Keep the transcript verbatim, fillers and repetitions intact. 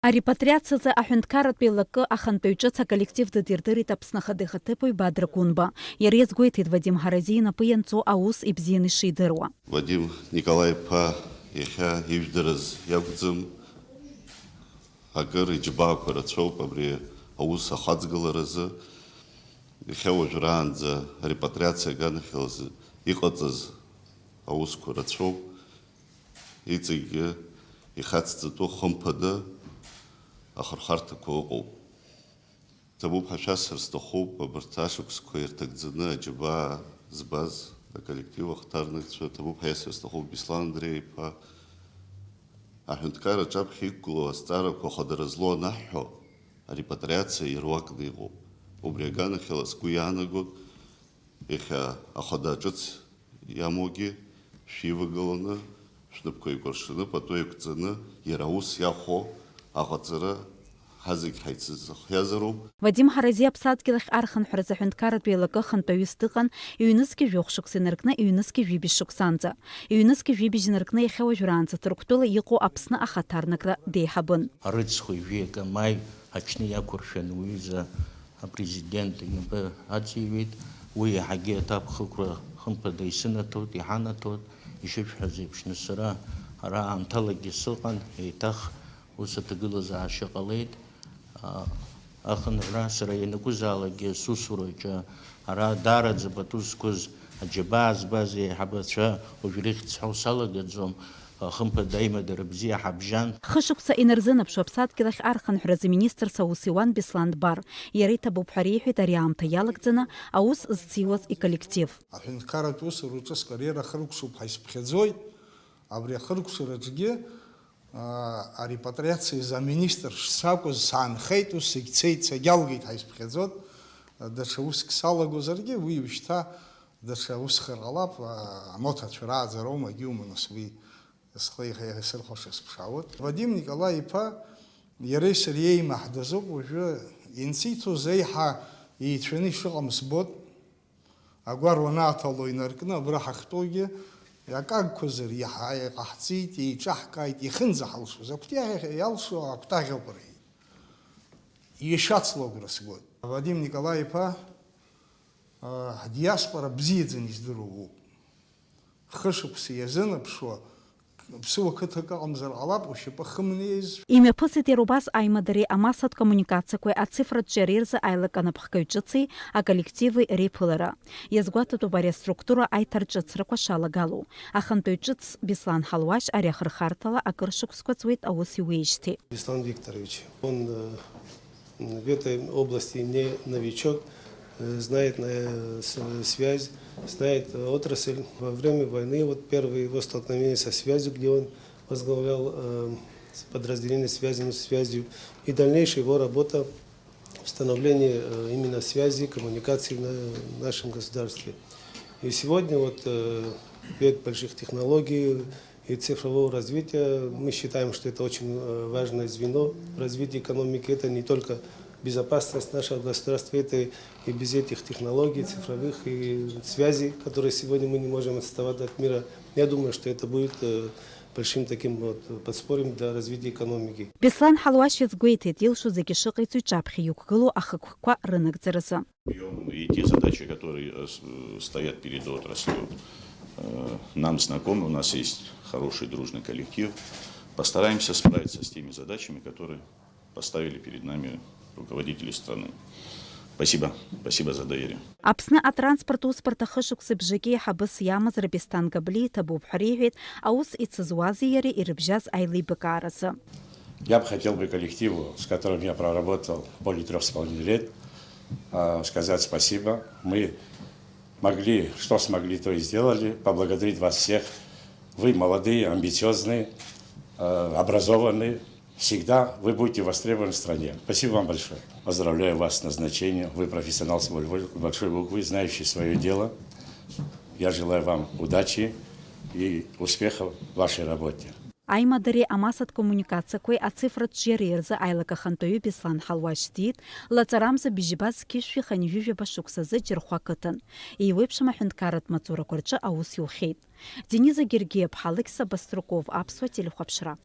Арепатриациазы аҳәынҭқарратә еилакы ахантәаҩ ҿыц аколлектив дыдирдырит Аԥсны Ахада ихаҭыԥуаҩ Бадра Гәынба. Иара иазгәеиҭеит Вадим Ҳарази инапы ианҵоу аус ибзианы ишидыруа. Вадим Николаи-иԥа иахьа ижәдырыз иакәӡам, акыр иџьабаақәа рацәоуп абри аус ахаҵгыларазы. Иахьа уажәраанӡа арепатриациа аганахьала иҟаҵаз аусқәа рацәоуп. Иҵегьгьы ихацҵатәу хымԥада ахырхарҭақәа ыҟоуп. Ҭабуп ҳәа шәасҳәар сҭахуп, абарҭ ашықәсқәа ирҭагӡаны аџьабаа збаз аколлектив ахаҭарнакцәа, ҭабуп ҳәа иасҳәар сҭахуп Беслан Андреи-иԥа. Аҳәынҭқарра аҿаԥхьа иқәгылоу азҵаарақәа хадара злоу анаҳҳәо, арепатриациа ируакны иҟоуп. Убри аганахьала сгәы иаанагоит, иахьа ахада ҿыц иамоугьы шәивагыланы, шәнапқәа еикәыршаны, пату еиқәҵаны, иара аус иахәо аҟаҵара ҳазегь ҳаицызхиазароуп. Вадим Ҳарази Аԥсадгьыл ахь архынҳәразы аҳәынҭқарратә еилакы ахантәаҩыс дыҟан, ҩнызқьи жәохә шықәса инаркны ҩнызқьи жәибжь шықәсанӡа. Ҩнызқьи жәибжь инаркны иахьа уажәраанӡа Ҭырқәтәыла иҟоу Аԥсны ахаҭарнакра деиҳабын. Арыцхә ижәи акы амаи аҽны иақәыршәаны уҩыза апрезидент инапы аҵеиҩит. Уи иаҳагьы аҭакԥхықәра хымԥада исынаҭоит, иҳанаҭоит. Ишышәҳәаз еиԥш, сара ара аамҭалагьы сыҟан, еиҭах ус аҭагылазаашьа ҟалеит. А, ахынҳәра сара ианакәызаалакгьы сусураҿы ара даараӡа пату зқәыз, аџьабаа збаз еиҳабацәа уажә рыхьӡ сҳәо салагаӡом, а, хымԥада аимадара бзиа ҳабжьан. Хышықәса инарзынаԥшуа аԥсадгьыл ахь архынҳәразы министрс аус иуан Беслан Дбар. Иара иҭабуп ҳәа реиҳәеит ари аамҭа иалагӡаны аус зциуаз иколлектив. Аҳәынҭқарратә усураҿы скариера ахыркәшоуп ҳәа исыԥхьаӡоит. Абри ахыркәшараҿгьы, аа, арепатриациа замминистр шсакәыз саанхеит, ус егьцеит, сагьалгеит ҳәа исыԥхьаӡоит. Даҽа уск салагозаргьы, уи уажәшьҭа даҽа усхар ҟалап, аа, амоҭацәа рааӡароума, егьиума, нас, уи схы иахьа исырхәаша сыԥшаауеит. Вадим Николаи-иԥа иареи сареи еимаҳдазоуп уажәы, инсиҭоз еиҳа еицәаны ишыҟам збоит. Агәар уанааҭало инаркны абра ҳахьтәоугьы, акы акәзар, иаҳа иҟаҳҵеит, еиҿаҳкааит, иахьынӡаҳалшоз, акәтаӷь иалшо акәтаӷьоуп рҳәеит. Ишьацла агәра сгоит. Вадим Николаи-иԥа, а, ҳдиаспора бзиаӡаны издыруа уоуп. Хышықәса иазынаԥшуа, ԥсыуа қыҭак ыҟамзар ҟалап, ушьапы хымнеиз. Имҩаԥысит иара убас аимадареи амассатә коммуникациақәеи ацифратә ҿиареи рзы аилак анапхгаҩ ҿыци аколлективи реиԥылара. Иазгәаҭатәуп ари аструктура аиҭарҿыцрақәа шалагало. Ахантәаҩ ҿыц Беслан Ҳалуашь ари ахырхарҭала акыр шықәсқәа ҵуеит аус иуеижьҭеи. Беслан Викторович, он, э, в этой области не новичок, э, знает, э, с-, связь, знает, э, отрасль. Во время войны, вот первое его столкновение со связью, где он возглавлял, э, с-, подразделение связи, ну, связью, и дальнейшая его работа в становлении, э, именно связи, коммуникации в на-, нашем государстве. И сегодня вот, э, век больших технологий, и цифрового развития. Мы считаем, что это очень, э, важное звено в развитии экономики. Это не только безопасность нашего государства, это и без этих технологий цифровых и связей, которые сегодня мы не можем отставать от мира. Я думаю, что это будет, э, большим таким вот подспорьем для развития экономики. Беслан Ҳалуашь иазгәеиҭеит, илшо зегьы шыҟаиҵо иҿаԥхьа иқәгылоу ахықәкқәа рынагӡаразы. И те задачи, которые, э, с-, э, стоят перед отраслью, э, нам знакомы, у нас есть хороший дружный коллектив. Постараемся справиться с теми задачами, которые поставили перед нами руководители страны. Спасибо. Спасибо за доверие. Аԥсны атранспорт усбарҭа хышықәса бжаки еиҳабыс иамаз Рабисҭан Габлиа иҭабуп ҳәа реиҳәеит аус ицызуази иареи ирыбжьаз аилибакааразы. Я бы хотел бы коллективу, с которым я проработал более трёх с половиной лет, а, сказать спасибо. Мы могли, что смогли, то и сделали. Поблагодарить вас всех. Вы молодые, амбициозные, а, образованные. Всегда вы будете востребованы в стране. Спасибо вам большое. Поздравляю вас с назначением. Вы профессионал с боль-, большой буквы, знающий своё дело. Я желаю вам удачи и успехов в вашей работе. Аимадареи амассатә коммуникациақәеи ацифратә ҿиареи рзы аилак ахантәаҩы Беслан Ҳалуашь диит, лаҵарамза быжьба зқьышәи хынҩажәижәаба шықәсазы Џьырхәа ақыҭан. Еиуеиԥшым аҳәынҭқарратә маҵурақәа рҿы аус иухьеит. Дениза Гергиаԥҳа, Алықьса Баструков, Аԥсуа телехәаԥшра.